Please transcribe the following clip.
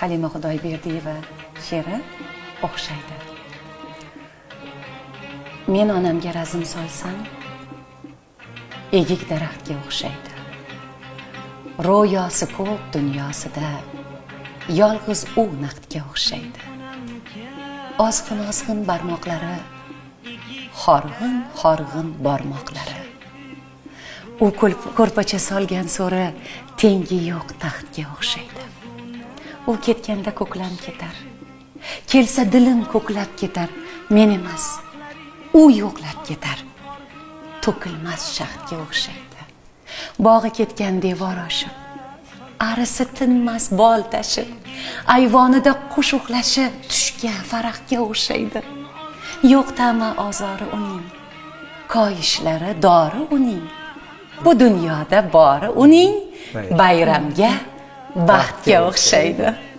Halima Xudoyberdiyeva she'ri "O'xshaydi". Men onamga razm solsam, egik daraxtga o'xshaydi. Ro'yosi ko'p dunyosida, yolg'iz u naqdga o'xshaydi. Ozg'in ozg'in barmoqlari, horg'in horg'in bormoqlari. U ko'rpacha solgan so'ri tengi yo'q taxtga o'xshaydi. U ketganda ko'klam ketar, kelsa dilim ko'klab ketar. Men emas, u yo'qlab ketar, to'kilmas shaxtga o'xshaydi. Bog'i ketgan devor oshib, arisi tinmas bol tashib, ayvonida qush uxlashi tushga, farahga o'xshaydi. Yo'q tama ozori uning, koyishlari dori uning. Bu dunyoda bori uning bayramga, baxtga o'xshaydi.